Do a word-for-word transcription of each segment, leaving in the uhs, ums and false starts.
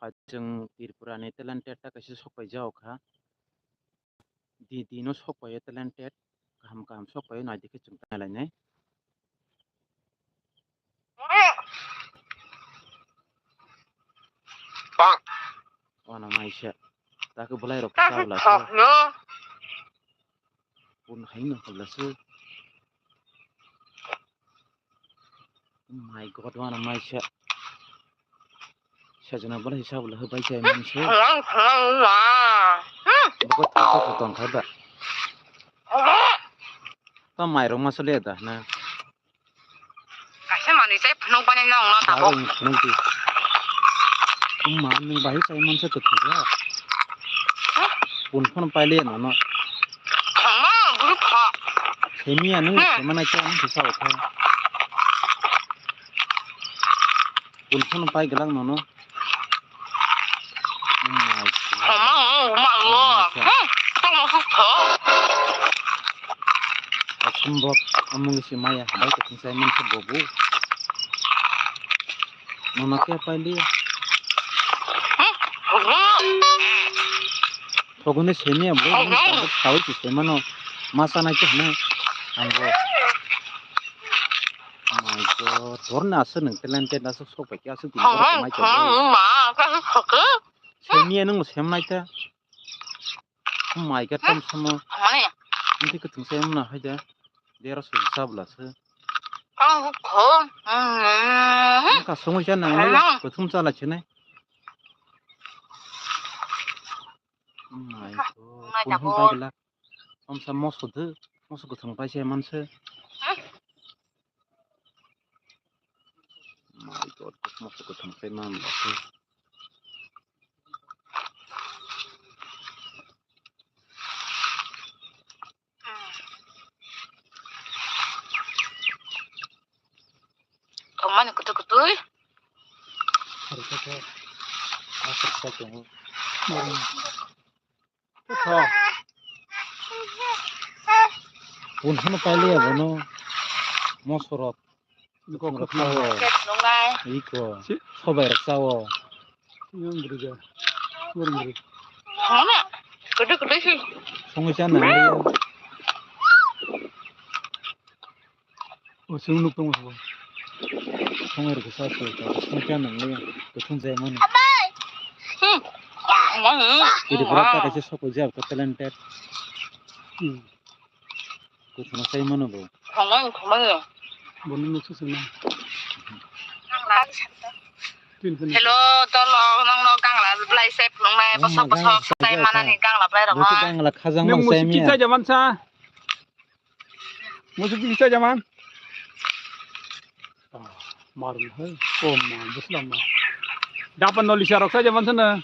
Chwng Tripura ni talented ta kaisa sok paijak kha. Di di no sok paio talented. Kaham kaham sok paio, nai di khe chwng ta nai lai nai. Wana maisa. Ta khe bolai rok khe chabla se. Pun hai no khabla se. Oh my God, wana maisa. Sajana bolai hisab la bai chai man se. Boko tong tong khai ba. Ta mai rok ma sale da na. Kaisa manwi chai phunuk bani nong no tabuk. Tabuk phunuk di. Wngma nwng bahai chai mansa kwthwng kha. Pun phano pailiya nono. Thangma guru kha. Semiya nwng Hmm. Semana kya nwng sa kha. Pun phano pai glak nono. Mama, mama, lo. Hmm, tong mo sus tho. Asum bok amung si maya bai ko tinsai man se bobu. Mama kya paili? Hmm, hmm. Thogone seni ambo, sawi si semano. Masa na kya na. Ambo. Oh my God, dorna aswk nwng talented aswk sok pai khe aswk tini borok mai khe. Semiya nwng sem nai ta. Oh my God, tam samo. Nti kwthwng se wngna hai da. Dera su sabla se. Nka songwi cha nang le, kwthwng cha la chinai. Oh my God, kunhun pai gla. Omsa moso de, moso kwthwng pai se manse. My God, moso kwthwng pai man ba se. Tongmani kutu kutui. Tho. Pun hano pailiya bono. Mosorok. Iko kok sao. Iko. Si. Sobai rok sao. Yang beri dia. Beri beri. Hana. Kutu kutu si. Songwi cha nang. O sung nuk tong sabo. Songwi rok sa so ta sung kya nang le. Kuthum jai mani. Hmm. Ini berapa kaisa sokoi jab ka talented. Hmm. Kuthum sai mano bo. Khomang khomang. Bono nuk sung na. Hello, tolo nang no gangla blai sai phunung nai. Bosok bosok sai manani gangla blai rong. Gangla khajang. Nang musi sai miya. Musi kisa jaman. Marun hai. Oh ma, busla ma. Dapan no lisa rok sa jaman sana.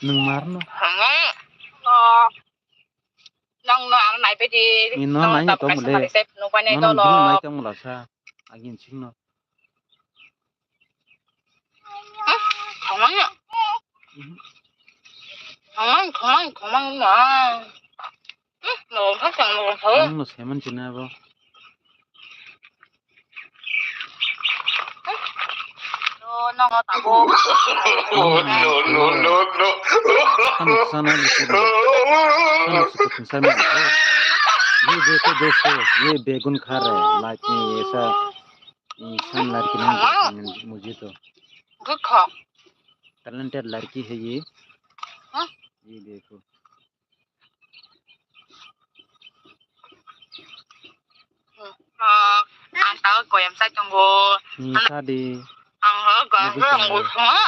Nung mar no. Nang no ang nai pe di. Ni no nang nai ni tong mole. Sai phunuk bai nai dolo. Nai tong mole sa. Agin sing no. Khomang ya. Khomang, khomang, khomang na. No, thak sang no, thak. Ang no seman china bo. No, no, no, no, no. Ano sana ni sini. Ano sana ni sini. Ye dekho dosto, ye begun kha raha hai, like me, aisa. इंसान लड़की नहीं देखा मैंने, मुझे तो। देखो। Talented लड़की है ये। हाँ? ये देखो। Ang tao koyam sai tongo. Ni sadi. Ang ho ga ang go thongo.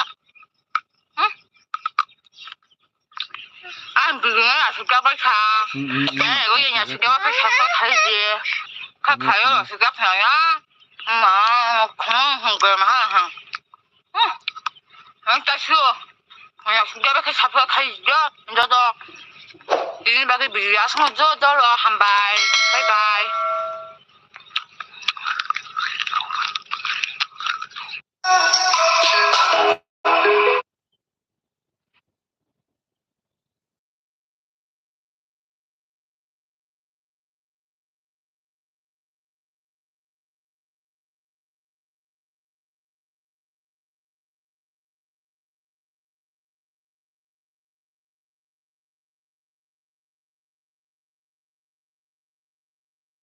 Ang bwrwino naisingcha bai kha. Eh, oi naisingcha bai kha, kha khai je. Kha khai o naisingcha phai ya. Ma, khong hong ga ma ha. Ang ta shu. Naisingcha bai kha sapha khai ja. Joto. Dini bagwi video asmo joto lo hambai. Bye bye.